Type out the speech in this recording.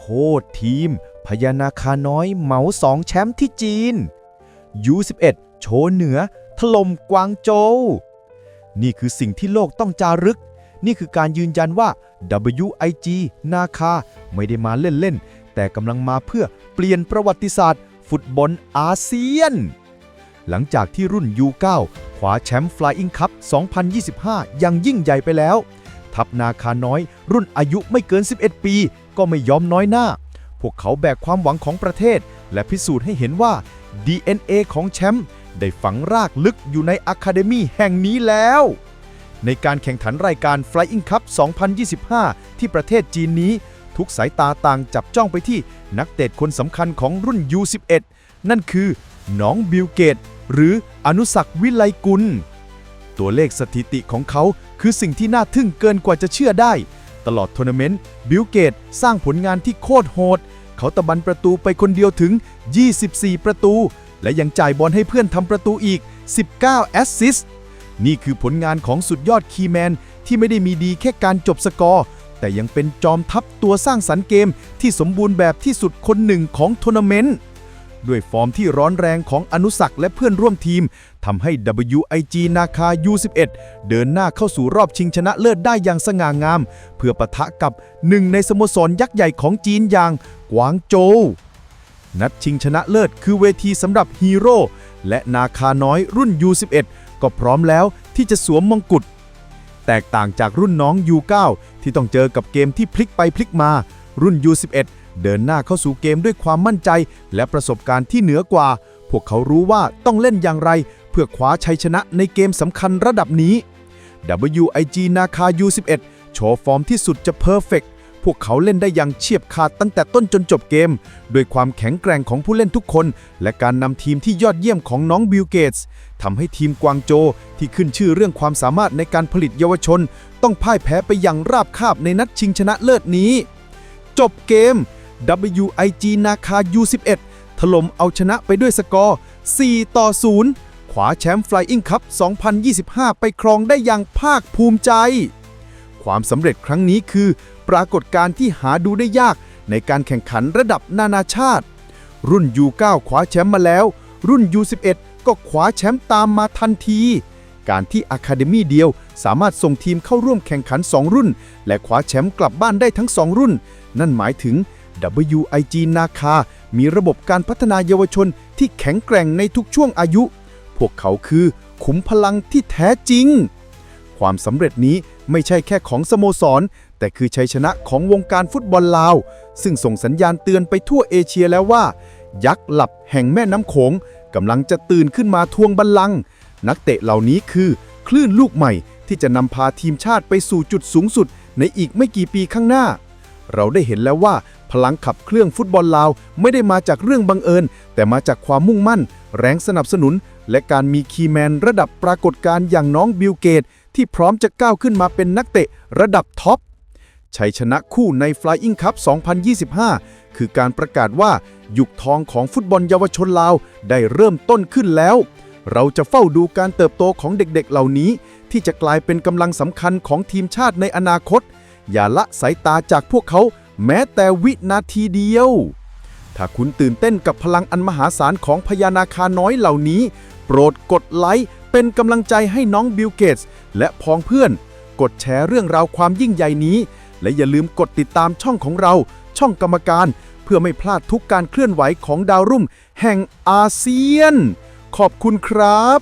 ໂຄດທີມພະຍານາຄານ້ອຍເໝົາສອງແຊ້ມທີ່ຈີນ ຢູສິບເອັດ ໂຊເໜືອ ຖະຫຼົ່ມກວາງໂຈວ. ນີ້ຄືສິ່ງທີ່ໂລກຕ້ອງຈາລຶກ. ນີ້ຄືການຢືນຢັນວ່າ WIG ນາຄາ ໄມ່ໄດ້ມາເລ່ນໆ ແຕ່ກຳລັງມາເພື່ອປ່ຽນປະຫວັດຕິສາດຟຸດບອນອາຊຽນ. ຫຼັງຈາກທີ່ລຸ້ນ ຢູເກົ້າ ຄວ້າແຊ້ມ Flying Cup ສອງພັນຊາວຫ້າ ຢ່າງຍິ່ງໃຫຍ່ໄປແລ້ວ, ທັບນາຄານ້ອຍລຸ້ນອາຍຸໄມ່ເກີນສິບເອັດປີ ກໍໄມ່ຍອມນ້ອຍໜ້າ. ພວກເຂົາແບກຄວາມຫວັງຂອງປະເທດ ແລະ ພິສູດໃຫ້ເຫັນວ່າ ດີເອັນເອ ຂອງແຊ້ມໄດ້ຝັງລາກເລິກຢູ່ໃນອາຄາເດມີແຫ່ງນີ້ແລ້ວ. ໃນການແຂ່ງຂັນລາຍການ Flying Cup ສອງພັນຊາວຫ້າ ທີ່ປະເທດຈີນນີ້, ທຸກສາຍຕາຕ່າງຈັບຈ້ອງໄປທີ່ນັກເຕະຄົນສຳຄັນຂອງລຸ້ນ ຢູສິບເອັດ ນັ້ນຄື ນ້ອງ ບິວເກດ ຫຼື ອະນຸສັກ ວິໄລກຸນ. ຕົວເລກສະຖິຕິຂອງເຂົາຄືສິ່ງທີ່ໜ້າທຶ່ງເກີນກວ່າຈະເຊື່ອໄດ້. ຕະຫຼອດໂທນາເມັນ, ບິວເກດ ສ້າງຜົນງານທີ່ໂຄດໂຫດ. ເຂົາຕະບັນປະຕູໄປຄົນດຽວເຖິງ ຊາວສີ່ ປະຕູ ແລະ ຍັງຈ່າຍບອນໃຫ້ເພື່ອນທຳປະຕູອີກ ສິບເກົ້າ ແອັດຊິດ. ນີ້ຄືຜົນງານຂອງສຸດຍອດຄີແມນທີ່ໄມ່ໄດ້ມີດີແຄ່ການຈົບສະກໍ, ແຕ່ຍັງເປັນຈອມທັບຕົວສ້າງສັນເກມທີ່ສົມບູນແບບທີ່ສຸດຄົນໜຶ່ງຂອງໂທນາເມັນ. ດ້ວຍຟອມທີ່ຮ້ອນແຮງຂອງອະນຸສັກ ແລະ ເພື່ອນຮ່ວມທີມ ທຳໃຫ້ WIG ນາຄາ ຢູສິບເອັດ ເດີນໜ້າເຂົ້າສູ່ຮອບຊິງຊະນະເລີດໄດ້ຢ່າງສະຫງ່າງາມ ເພື່ອປະທະກັບໜຶ່ງໃນສະໂມສອນຍັກໃຫຍ່ຂອງຈີນຢ່າງກວາງໂຈວ. ນັດຊິງຊະນະເລີດຄືເວທີສຳລັບຮີໂຣ ແລະ ນາຄານ້ອຍລຸ້ນ ຢູສິບເອັດ ກໍພ້ອມແລ້ວທີ່ຈະສວມມອງກຸດ. ແຕກຕ່າງຈາກລຸ້ນນ້ອງ ຢູເກົ້າ ທີ່ຕ້ອງເຈີກັບເກມທີ່ພລິກໄປພລິກມາ, ລຸ້ນ ຢູສິບເອັດ ເດີນໜ້າເຂົ້າສູ່ເກມດ້ວຍຄວາມໝັ້ນໃຈ ແລະ ປະສົບການທີ່ເໜືອກວ່າ. ພວກເຂົາຮູ້ວ່າຕ້ອງເລ່ນຢ່າງໃດເພື່ອຄວ້າໄຊຊະນະໃນເກມສຳຄັນລະດັບນີ້. WIG ນາຄາ ຢູສິບເອັດ ໂຊຟອມທີ່ສຸດຈະເພີເຟັກ. ພວກເຂົາເລ່ນໄດ້ຢ່າງຊຽບຂາດຕັ້ງແຕ່ຕົ້ນຈົນຈົບເກມ, ດ້ວຍຄວາມແຂງແກຮ່ງຂອງຜູ້ເລ່ນທຸກຄົນ ແລະ ການນຳທີມທີ່ຍອດຢ້ຽມຂອງນ້ອງ ບິວເກດ ທຳໃຫ້ທີມກວາງໂຈວ ທີ່ຂຶ້ນຊື່ເລື່ອງຄວາມສາມາດໃນການຜະລິດເຍົາວະຊົນ ຕ້ອງພ່າຍແພ້ໄປຢ່າງລາບຄາບໃນນັດຊິງຊະນະເລີດນີ້. ຈົບເກມ, WIG ນາຄາ ຢູສິບເອັດ ຖະຫຼົ່ມເອົາຊະນະໄປດ້ວຍສະກໍ ສີ່ຕໍ່ສູນ ຄວ້າແຊ້ມ Flying Cup ສອງພັນຊາວຫ້າ ໄປຄອງໄດ້ຢ່າງພາກພູມໃຈ. ຄວາມສຳເລັດຄັ້ງນີ້ຄືປາກົດການທີ່ຫາດູໄດ້ຍາກໃນການແຂ່ງຂັນລະດັບນານາຊາດ. ລຸ້ນ ຢູເກົ້າ ຄວ້າແຊ້ມມາແລ້ວ, ລຸ້ນ ຢູສິບເອັດ ກໍຄວ້າແຊ້ມຕາມມາທັນທີ. ການທີ່ອາຄາເດມີດຽວສາມາດສົ່ງທີມເຂົ້າຮ່ວມແຂ່ງຂັນສອງລຸ້ນ ແລະ ຄວ້າແຊ້ມກັບບ້ານໄດ້ທັງສອງລຸ້ນ, ນັ້ນໝາຍເຖິງ WIG ນາຄາ ມີລະບົບການພັດທະນາເຍົາວະຊົນທີ່ແຂງແກຮ່ງໃນທຸກຊ່ວງອາຍຸ. ພວກເຂົາຄືຂຸມພະລັງທີ່ແທ້ຈິງ. ຄວາມສຳເລັດນີ້ໄມ່ໃຊ່ແຄ່ຂອງສະໂມສອນ, ແຕ່ຄືໄຊຊະນະຂອງວົງການຟຸດບອນລາວ, ຊຶ່ງສົ່ງສັນຍານເຕືອນໄປທົ່ວເອເຊຍແລ້ວວ່າ ຍັກຫຼັບແຫ່ງແມ່ນ້ຳໂຂງກຳລັງຈະຕື່ນຂຶ້ນມາທວງບັນລັງ. ນັກເຕະເຫຼົ່ານີ້ຄືຄື້ນລູກໃໝ່ທີ່ຈະນຳພາທີມຊາດໄປສູ່ຈຸດສູງສຸດໃນອີກໄມ່ກີ່ປີຂ້າງໜ້າ. ເຮົາໄດ້ເຫັນແລ້ວວ່າພະລັງຂັບເຄື່ອງຟຸດບອນລາວໄມ່ໄດ້ມາຈາກເລື່ອງບັງເອີນ, ແຕ່ມາຈາກຄວາມມຸ່ງໝັ້ນ, ແຮງສະໜັບສະໜູນ ແລະ ການມີຄີແມນລະດັບປາກົດການຢ່າງນ້ອງ ບິວເກດ ທີ່ພ້ອມຈະກ້າວຂຶ້ນມາເປັນນັກເຕະລະດັບທັອບ. ໄຊຊະນະຄູ່ໃນ Flying Cup ສອງພັນຊາວຫ້າ ຄືການປະກາດວ່າ ຍຸກທອງຂອງຟຸດບອນເຍົາວະຊົນລາວໄດ້ເລີ່ມຕົ້ນຂຶ້ນແລ້ວ. ເຮົາຈະເຝົ້າດູການເຕີບໂຕຂອງເດັກໆເຫຼົ່ານີ້ ທີ່ຈະກາຍເປັນກຳລັງສຳຄັນຂອງທີມຊາດໃນອະນາຄົດ. ຢ່າລະສາຍຕາຈາກພວກເຂົາແມ້ແຕ່ວິນາທີດຽວ. ຖ້າຄຸນຕື່ນເຕັ້ນກັບພະລັງອັນມະຫາສານຂອງພະຍານາຄານ້ອຍເຫຼົ່ານີ້, ໂປດກົດໄລເປັນກຳລັງໃຈໃຫ້ນ້ອງ ບິວເກດ ແລະ ພ້ອງເພື່ອນ, ກົດແຊເລື່ອງລາວຄວາມຍິ່ງໃຫຍ່ນີ້ ແລະ ຢ່າລືມກົດຕິດຕາມຊ່ອງຂອງເຮົາ, ຊ່ອງກຳມະການ, ເພື່ອໄມ່ພລາດທຸກການເຄື່ອນໄຫວຂອງດາວລຸ້ນແຫ່ງອາຊຽນ. ຂອບຄຸນຄັບ.